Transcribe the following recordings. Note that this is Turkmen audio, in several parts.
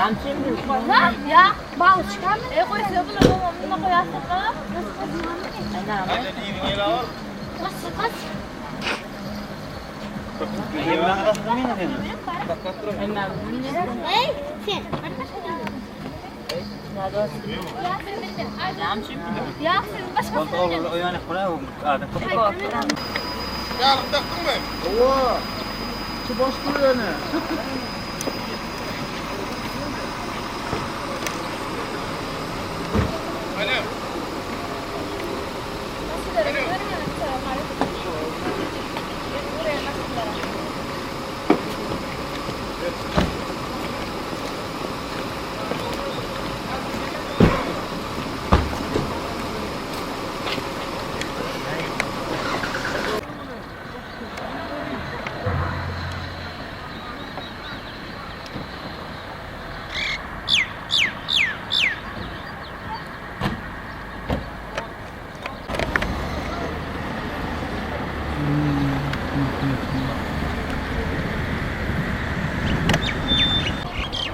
Ýa, balyçkamy? E, goýsa bular oňa goýarsyň-da. Kaç, kaç. Eý, sen. Ýa, siz başga. Ýalyk dakdyňmy? Hawa. Içi boş dur ýöne.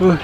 Alo.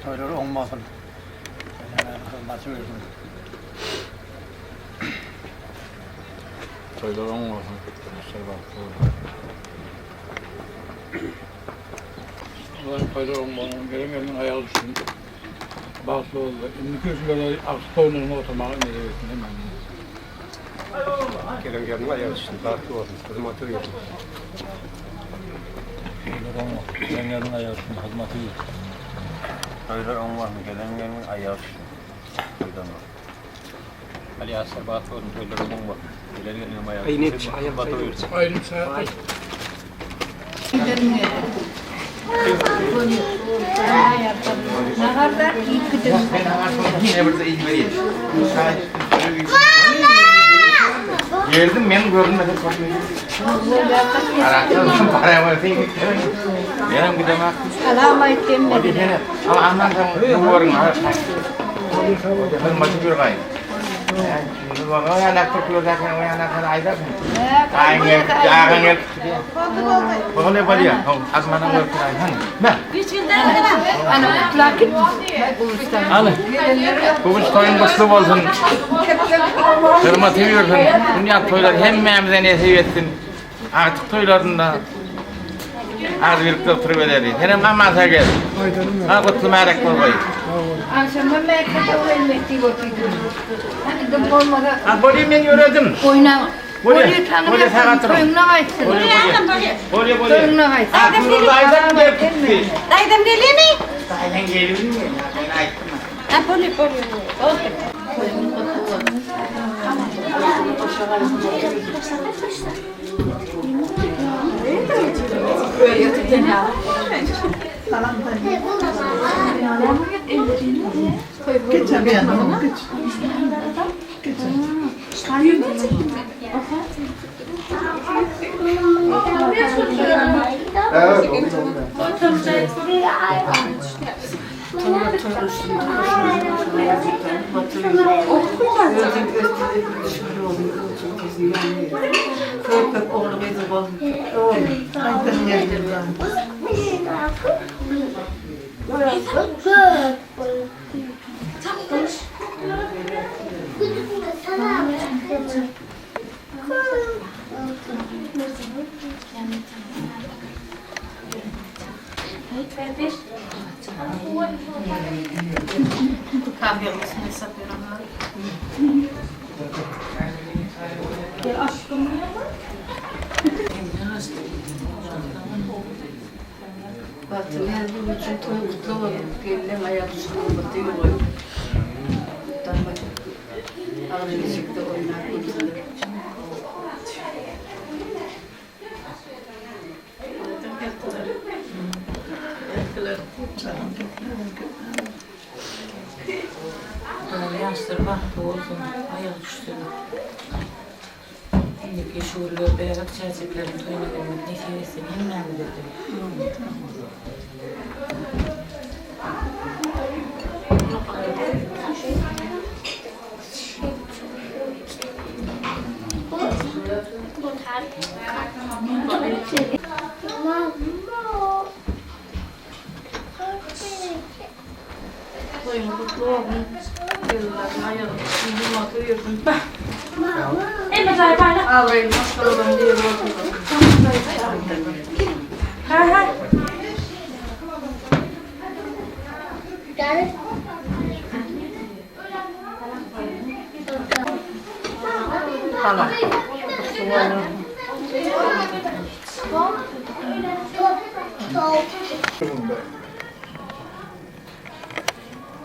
Toýlar oňmasyn. Hyzmaty bersin. Toýlar oň bolsun. Durmuşlar bagtly bolsun. Allah'ın toýlar oň bolsun. Gelen geliniň aýagy düşsün. Bagtly boldy. Indiki ösümlerde agşy toýunlaryna oturmagy nesip etsin hemmämize. Gelen geliniň aýagy düşsün. Bagtly bolsun. Hyzmaty bersin. Toýlar oň bolsun. Gelen geliniň aýagy düşsün. Hyzmaty bersin. Toýlar oň bolsun. Gelen geliniň aýagy düşsün. Toýdan bolsun. Ali Asar bagtly bolsun. Toýlar oň bolsun. Gelen geliniň aýagy düşsün. Hyzmaty bersin. Aýdym-saz. Geldim men görünmedim. Menem gidemek. Salam aýt hemmelere. Ama aman sen duvarın Hırmatı bir gayet. Bugün toýuň gutly bolsun. Hürmeti ýürsün. Dünýä toýlar hemmämize nesip etsin. Agtyk toýlarynda agzybirlikde oturyp edeli. Senem aman sag gel. Ha gutly märek bolgaý. Agşamdan bäri kata gelmek diýip otyrdy. Hany dym bolmasa. Ha bolýa men ýöredim. Oýnaň. Bolýa, Bolýa taňry bolýa sag oturyň. Toýuňna gaýtsyn. Bolýa bolýa. Bolýa bolýa. Toýuňna gaýtsyn. Ha daýzam gelip gitdi. Daýzam gelýärmi? Daýzam gelipmi? Men aýtdym. Ha bolýa bolýa. Boldy. Köpek ogly gyzy. Bagtly her gün üçin toý gutly bolsun. Gelneň aýak üstüne gymmaty ýok. Agzy-işikde oýnap gülsünler. Ýaşlar bagtly bolsun, aýagy düşsün. Indiki şugurlar bäbek çäjekleriň toýuna gelmek nesip etsin hemmämize-de. Toýuň gutly bolsun. Gelinleriň aýagy düşsün, gymmaty girsin. Abraýly maşgaladan biri bolsunlar.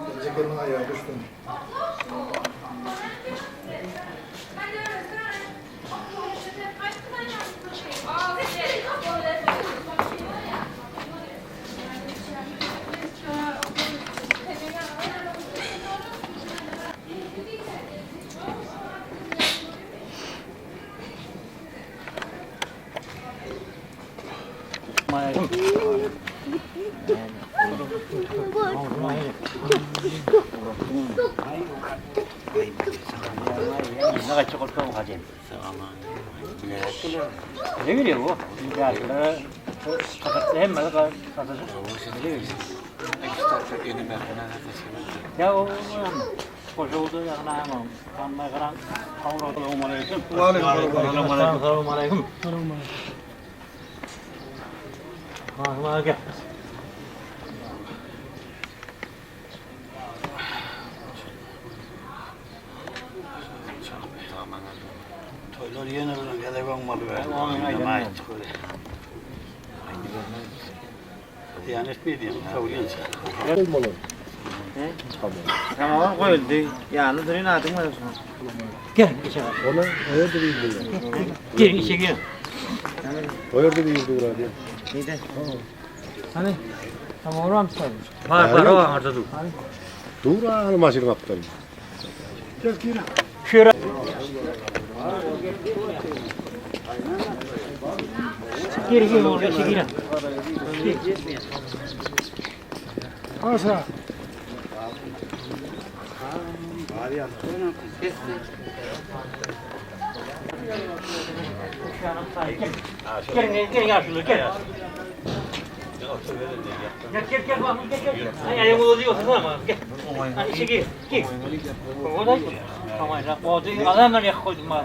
Geljek gelniň aýagy düşsün. Toýlar ýene bir gezek oňmaly berdi. Zyýan etmeýär diýen, sowulýança. Tamam goýuldy. Ýanyna duryn adyň bar şunuň. Gel içe. Ona o ýerde bir ýerde. Gel içe gel. O ýerde bir ýerde dur diýen. Neyde? Hani? Tamam oram sen. Bar bar o aňyrda dur. Dur ha maşynyň gapdaly. Gel gel orada içe gir. Gel gel gel ýaşuly gel. Gel gel gel bak gel gel. Ay ayağımı uzuyor otursana bak gel. Hadi içe gir. Gir. O da tamam ya. O da adamlar yak koydum bana.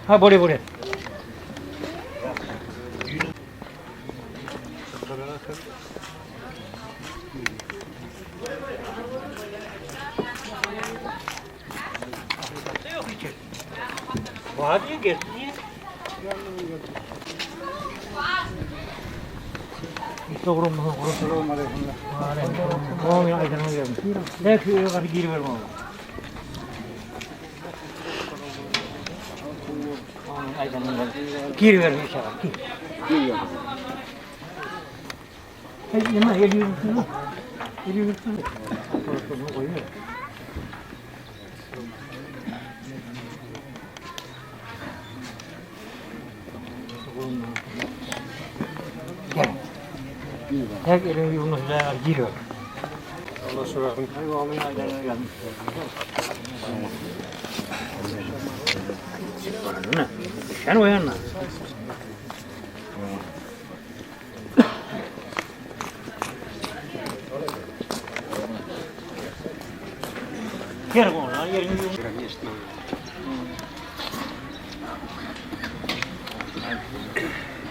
Ha buraya buraya. Var diye gel. Doğru mu? Doğru. Tamam ya aydan geldim. Ne ki yukarı giriver bana. Aydan geldim. Giriver inşallah. Gir. Hey, ne geliyorsun? Geliyorsun. Koyuyor. Gel. Her elini yumrukla giriyor. Allah şurasyny. Sen oýanma. Yer goňlar, ýeriň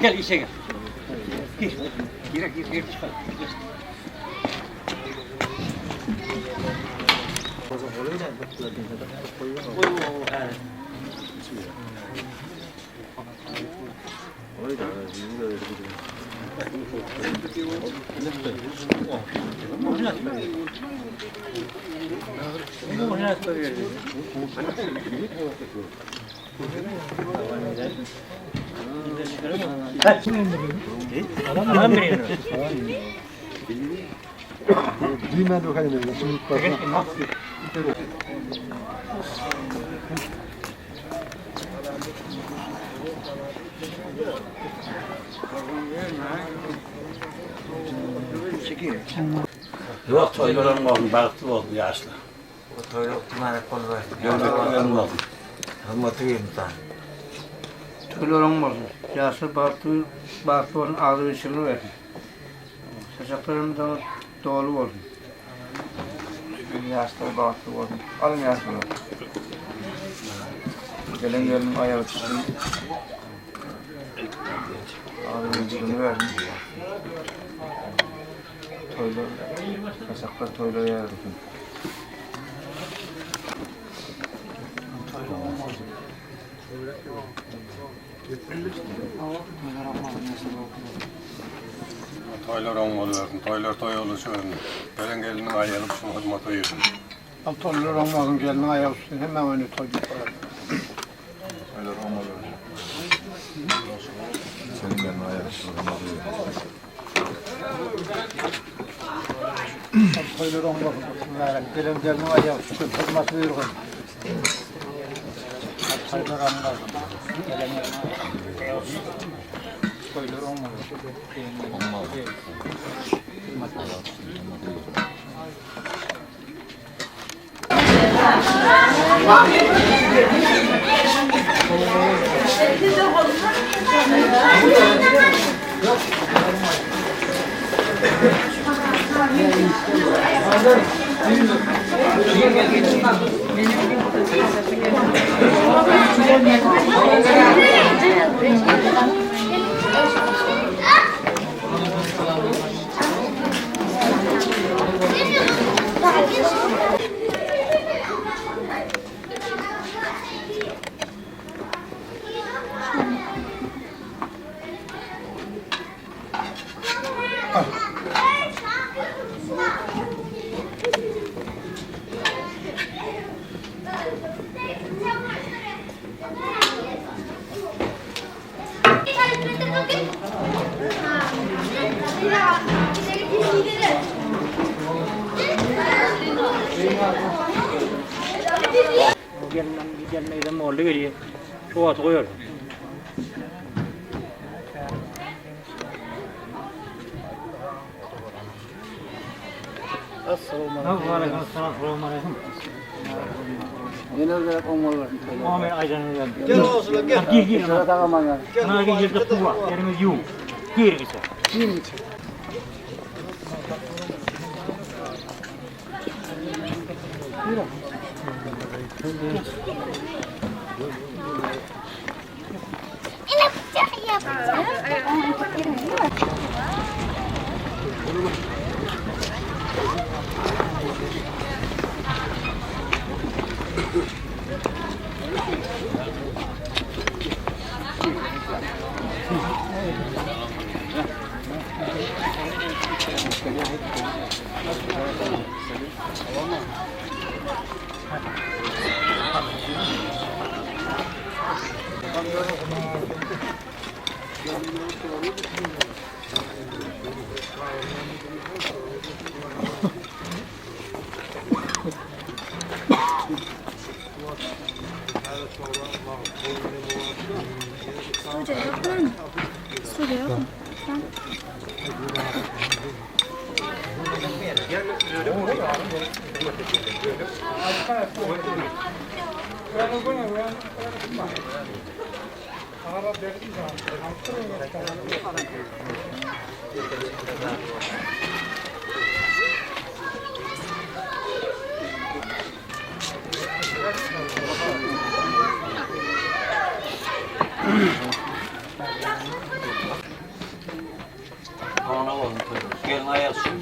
Gel işe gel. Gir. Gir, gir, gir çıkar. Gir. Adam veriyor. Düğmen bakalım. Şimdi bak. Yok toylar olsun, bagtly olsun yaşlı. Toýlar mübarek bolsun. Döwletli olsun. Hymmaty bersin. Toýlar oň bolsun. Ýaşlar bagtly, bagtly bolsun, agzy birçigini bersin. Saçaklarymyz da dolu bolsun. Yaşlar bagtly bolsun. Alın yaşlar. Gelen gelin ayağı tutsun. Ağzını yüzünü versin. Toylar, kasaklar toylar yaratın. Toýlar oň bolsun, toýlar toý bolsun. Gelen geliniň aýagy düşsün, hyzmata ýürsün. Toýlar olmasyn, gelin ayağı üstüne hemen öyle toy yaparlar. Toýlar oň bolsun. Senin gelin ayağı düşsün, hizmete yürüsün. Toýlar olmasyn, mübarek. Gelen gelin ayağı üstüne hizmeti yürüsün. Toýlar olmasyn. Gelen gelin ayağı üstüne. Toýlar olmasyn. Gelmem, gelmeyden oldu geliyor. Şu atı koyuyor. Assalamu aleyküm. Assalamu aleyküm. Yine gerek olmalı. Muhammed Aycan'ın geldi. Gel olsun gel. Gir gir. Gel. Gir gir kuva. Yerimiz yok. Gir gir. Ana bolsun toýlar. Gelin aýak düşün.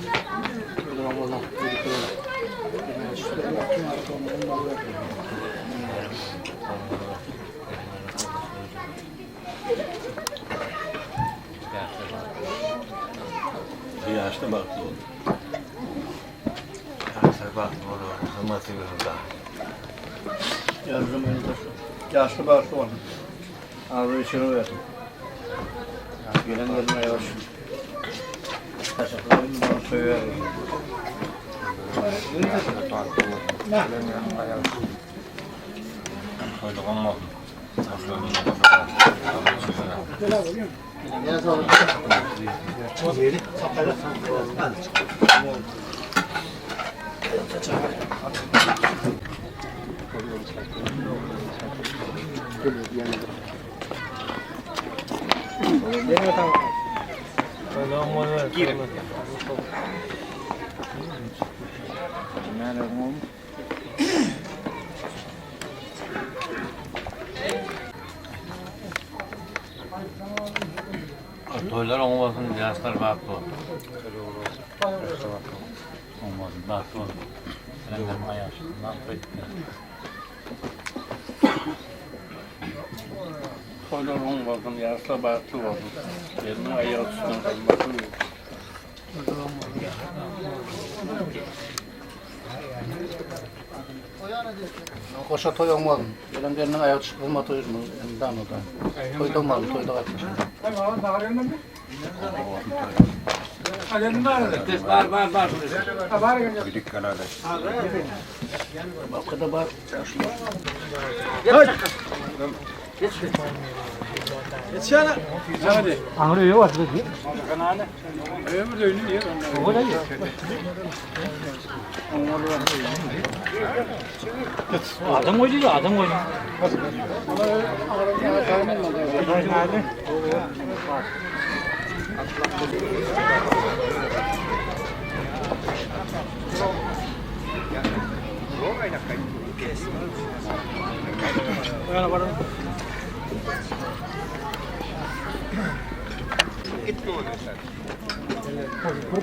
Yaşlı bagtly bol. Yaşlar bagtly bol. Hyzmaty görün da. Yaşlı bagtly bolsun. Arzuw içini versin. Gelen gelin ayağı düşsün. Toýlar oň bolsun. Toýlar oň bolsun, ýaşlar bagtly bolsun. Oň bolsun, bagtly bolsun. Gelen aýak düşsün. Toýlar oň bolsun, ýaşlar bagtly bolsun. Gelin ayağı düşsün. Hyzmaty versin. Goşa toý oňmazyn. Gelen geliniň aýagy düşüp hyzmat oýurmaz. Endamda. Toýda olmaly, toýda gatnaşmaly. Güdük galada. Balkada bar. Adam koydu adam koydu.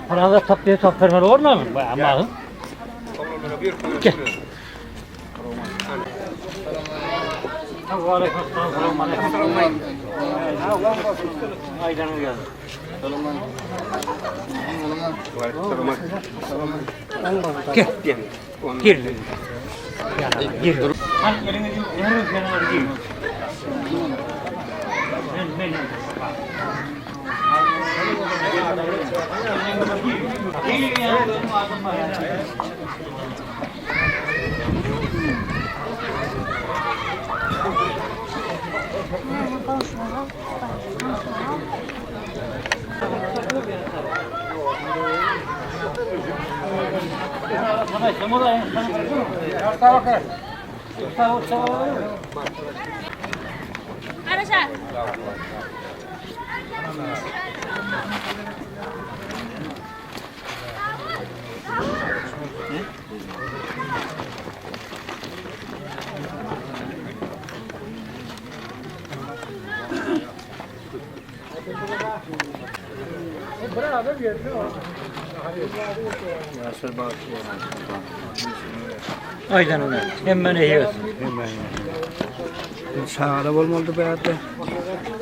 Parada tap diye tap vermeli olur mu? Ama. Gel. Aleyküm selam. Aydan'a geldi. Gel. Gir. Gir. Hani elini elini kenara gir. Men men. Gir ya. Хорошо. Yaşlar bagtly bolsun. Aydan ona. Hemen eyiyorsun. Çağla bolmaly bu ýerde.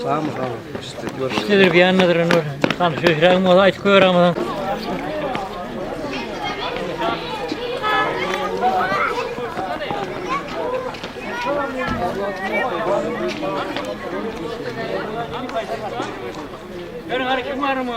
Sağ mı sağ mı? İşte İştedir bir yanındadır onu. Tam şu şurağım ola ayt koyuyor ama. Görün hareket var mı?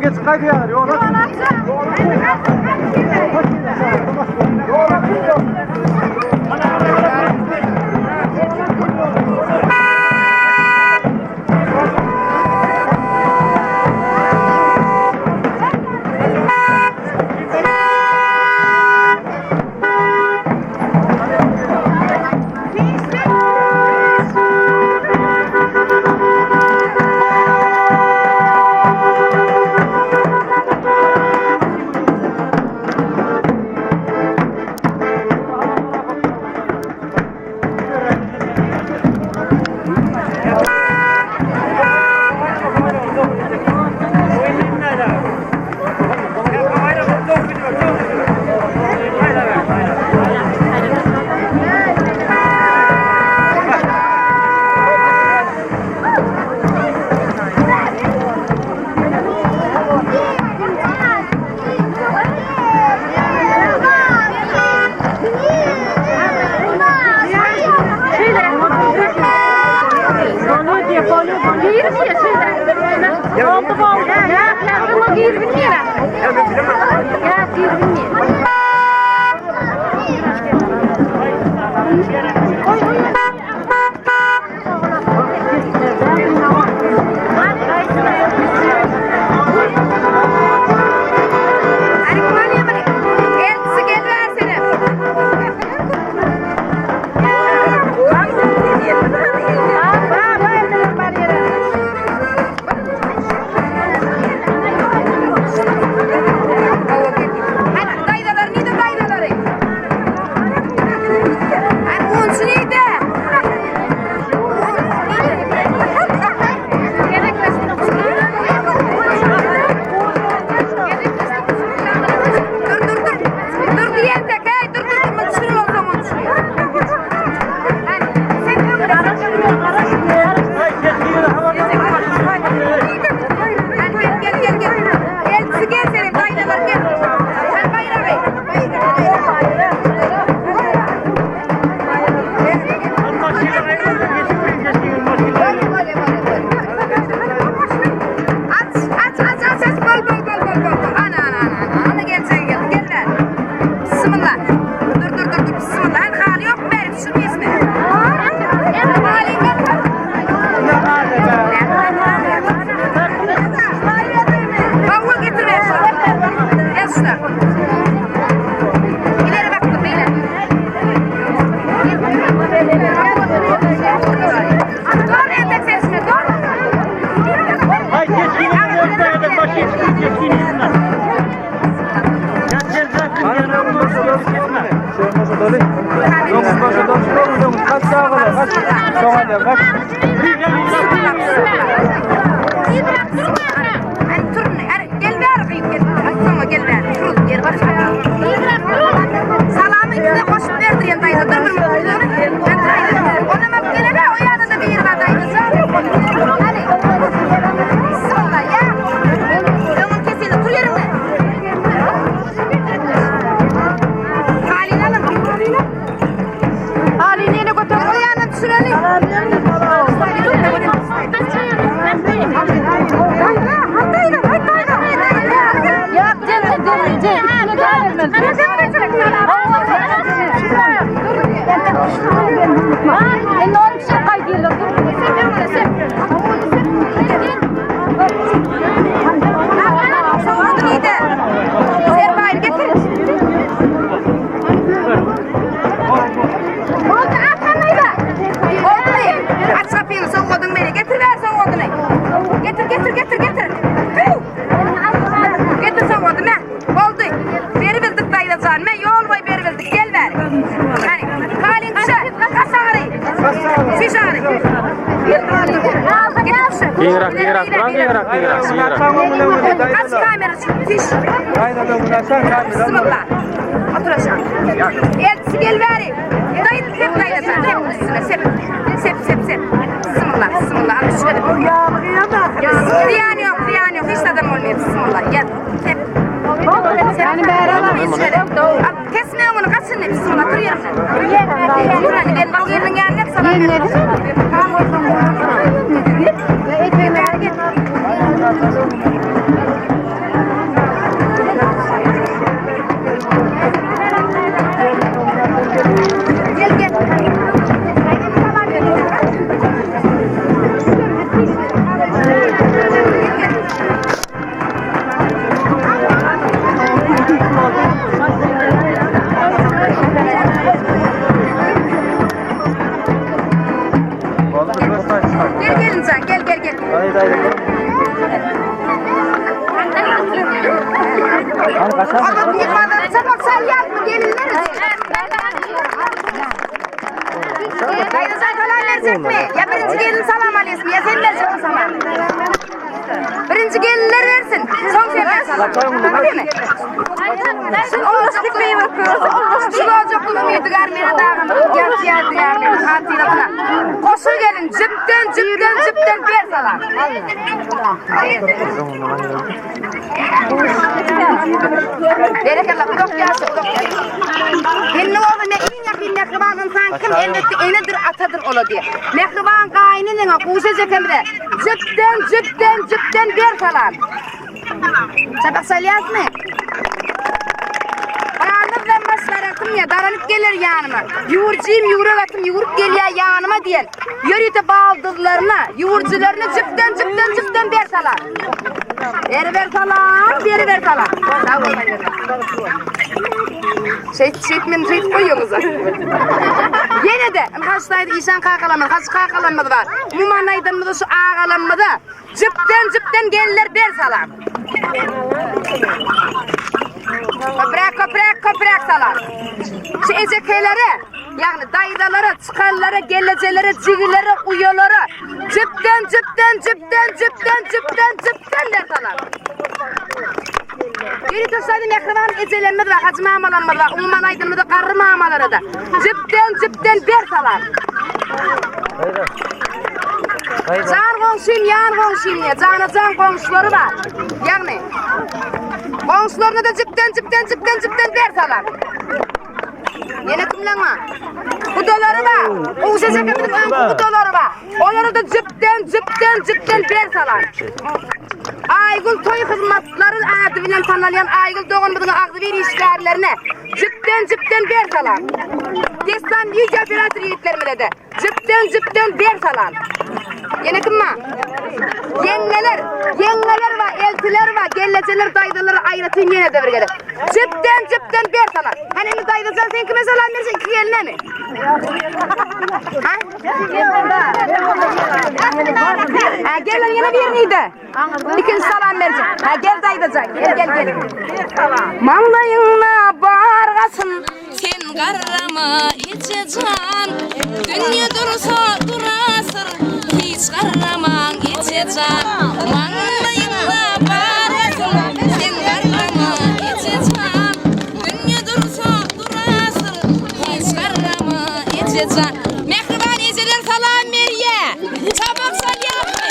geçip gaýdýarlar. Ýol Hormatly myhmanlar, çapak çalýarysmy gelinler üçin? Daýza salam berjekmi? Ýa birinji gelin salam alýasmy? Ýa sen berjekmi salam? Birinji gelinler bersin, soň sen ber salam. Şu boljaklyk umydy meni dagymyzyň ýagty ýadygärliginiň hatyrasyna goşa gelin jüpden jüpden jüpden ber salam. Berekella uzak ýaşa uzak ýaşa. Indi bolsa men iň ýakyn mähriban ynsan kim elbetde enedir atadyr ola diýe. Mähriban gaýyneneňe guşa jekemize jüpden jüpden jüpden ber salam. Çapak salýasmy? Barymyzdan başgaratym ýa daranyp geler ýanyma. Ýüwürjim ýüwrek atym ýüwürip gelýär ýanyma diýen ýörite baldyzlaryna, ýüwürjilerine jüpden jüpden jüpden ber salam. Beri ber salam, beri ber salam. Sag bol. Şeýt, şeýt men şeýt goýuňyz. Ýene de, ynha şu taýda işan kakalarymyz, hajy kakalarymyz bar. Umuman aýdanymyzda şu agalarymyza Jüpden jüpden gelinler ber salam. Köpräk köpräk köpräk salam. Şu ejekelere, ýagny daýzalara, çykanlara, gelejelere, jigilere, uýalara jüpden jüpden jüpden jüpden jüpden jüpden ber salam. Ýörite şaýda mähriban ejelerimiz bar, hajy mamalarymyz bar, umuman aýdanymyzda garry mamalara da jüpden jüpden ber salam. Jan goňşym, ýan goňşym diýýär. Jana jan goňşulary bar. Ýagny goňşularyna da jüpden jüpden jüpden jüpden ber salam. Ýene kimleň bar? Gudalary bar. Gowşa çekemiziň öňki gudalary bar. Olara da jüpden jüpden jüpden ber salam. Aýgül toý hyzmatlary ady bilen tanalýan Aýgül doganymyzyň agzybir işgärlerine jüpden jüpden ber salam. Dessan video operator ýigitlerimize de Jüpden jüpden ber salam. Ýene kim bar? Ýeňňeler, ýeňňeler bar, eltiler bar, gellejeler, daýzalar aýratyn ýene-de bir gezek. Jüpden jüpden ber salam. Hany indi daýzajan sen kime salam berjek? Iki gelnemi? Ha? Ha, gelin ýene birini-de. Ikinji salam berjek. Ha, gel daýzajan, gel gel gel. Maňlaýyňda bar gasyn. Sen garrama eje jan, Dünýe dursa durasyr, Hiç garramaň eje jan. Maňlaýyňda bar asyl, Sen garrama eje jan. Dünýe dursa durasyr, Hiç garrama eje jan. Mähriban ejeler salam berýä. Çabak salýarmy?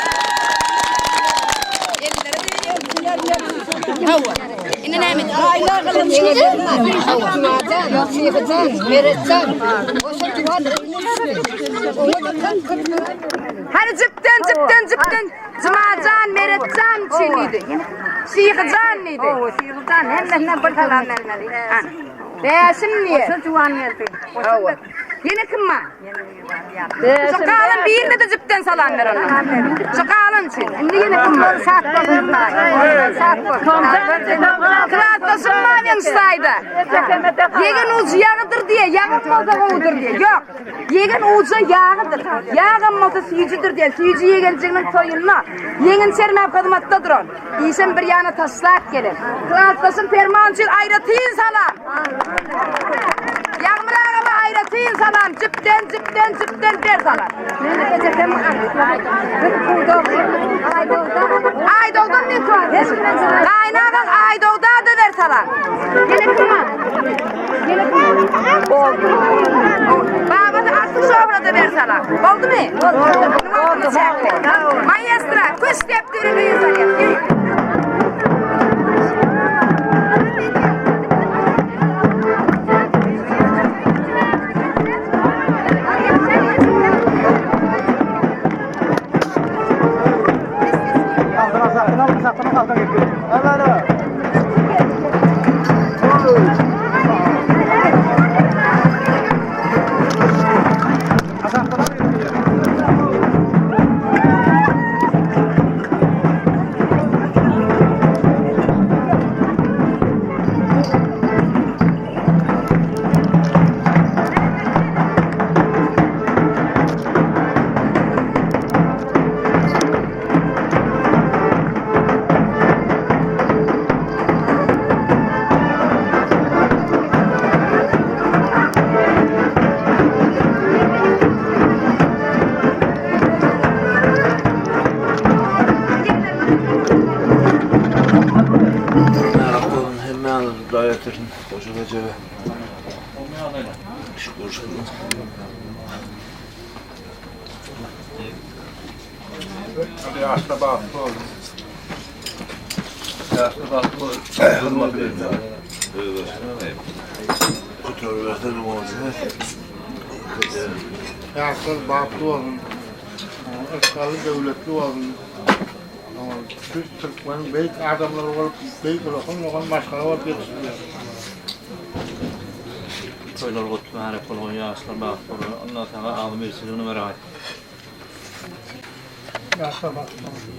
Hawa. Indi näme Hany jüpden jüpden jüpden Jumajan Meretjan üçin diýdi. Şyhyjan diýdi. Owa Şyhyjan hemmesinden bir salam bermeli. Bäşim diýe. Oşa juwan geldi. Hawa. Ýene kim bar? Şu galan birine de jüpden salam ber onda. Şu galan üçin. Indi ýene kim bar? Şat bolsun. Şat bolsun. Klasdaşym bar meň şu taýda. Ýegen ujy ýagydyr diýe, ýagam bolsa gowudyr diýe. Ýok. Ýegen ujy ýagydyr. Ýagam bolsa süýjüdir diýen. Süýji ýegenjiginiň toýunda ýeňin çermäp hyzmatda duran. Işem bir ýana taşlap gelen. Klasdaşym Perman üçin aýratyn salam. Ýagmyr agama aýratyn salam. Jüpden, jüpden, jüpden ber salam. Aýdogdan men Gaýynagaň Aýdogda da ber salam. Ýene kim bar? Ýene kim? Boldy. Babasy Artyk şobra da ber salam. Boldumy? Boldy. Maestro, kuş depdürüni ýazar. etdirsin. Goşa bejebe. Şükür şükür. Ýaşlar bagtly bolsun. Ýaşlar bagtly bolsun. Hyzmat edin. Ýaşlar bagtly bolsun. Ysgaly döwletli bolsun. Biz türkmeniň beýik adamlary bolup, beýik ulakan-ulakan maşgala bolup ýetişdiler. Toýlar gutly mübärek bolgun ýaşlar bagtly bolgun Allah saňa agzym birçiligini beragaý. Ýaşlar bagtly bolsun.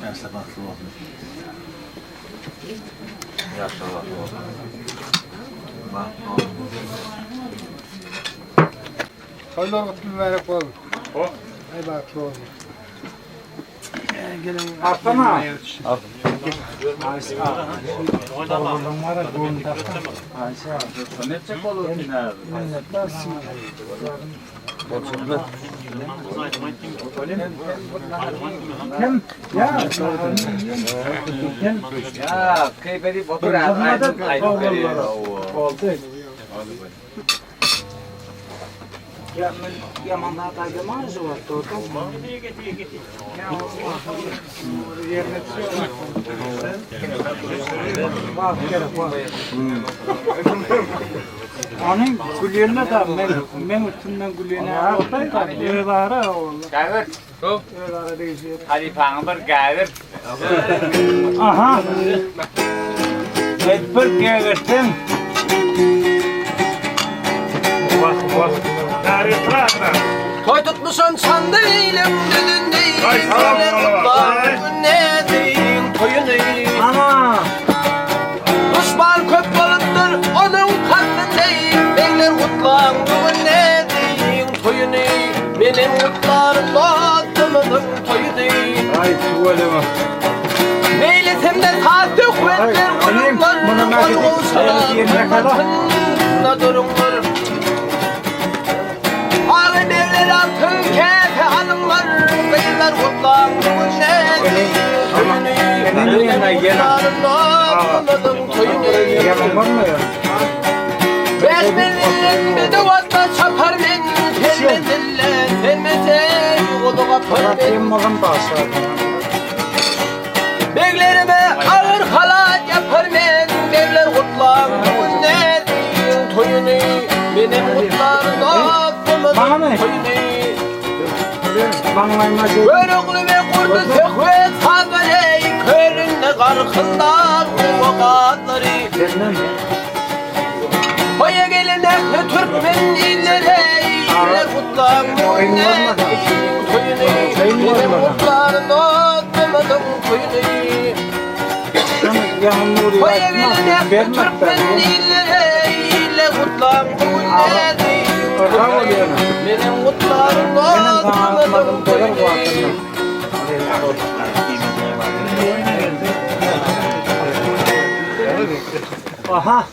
Ýaşlar bagtly bolsun. Ýaşlar bagtly bolsun. Bagtly bolsun. Toýlar gutly mübärek bolsun. Aý bagtly bolsun. Arsana. Kim? Ya. Kim? Ya keýp otur aýdyp aýdyp berýär. Boldy. Onuň gülýänine da men men üstümden gülýäne özara Gäwir. Özara degişýär. Halypaňy bir gäwir. Aha. Bir gägirtseň. Wah wah. Toý tutmuşam çandy eýlem düzünde toýuny. Ana. Duşman köp bolupdyr onuň kastynda Begler gutlaň bu gün nädeýin toýuny Menem gutlaryn dostumyzyň toýuny Aý tüweleme. Meýlisimde saz söhbetler gururlar Ol gowşalar hyzmatynda duruňlar Aly begler altyn käse alyňlar Gyzlar gutlaň bu gün nädeýin toýuny Menem gutlaryn dostumyzyň toýuny Bäş menzilden bedew atda çapar men Her menzilde serme-ser goly gapar men Beglerime agyr halat ýapar men Begler gutlaň bu gün näziň toýuny Menem gutlaryn dostumyzyň toýuny Görogly we Gurdy söhbet sazlary Kölünde garkyldar guwa gazlary Toýa gelen ähli türkmen illeri Iller gutlaň bu gün näziň toýuny Menem gutlaryn dostumyzyň toýuny Toýa gelen ähli türkmen illeri Iller gutlaň bu gün näziň toýuny Menem gutlaryn dostumyzyň toýuny Aha.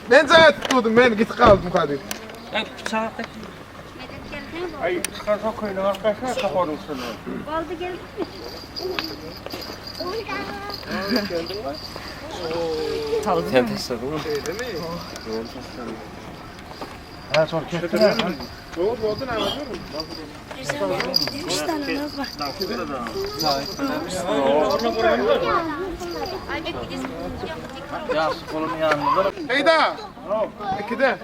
Men zaten tutdum, men git kaldym hadi. Ay çıkarsa köylü arkadaşlar kapanın üstüne. Boldy geldi. Sen taşladın mı? Ha sor ketdiler. Doğru oldu ne var? Üç tane naz var. Ýaş golun ýanynda. Heyda. İkide.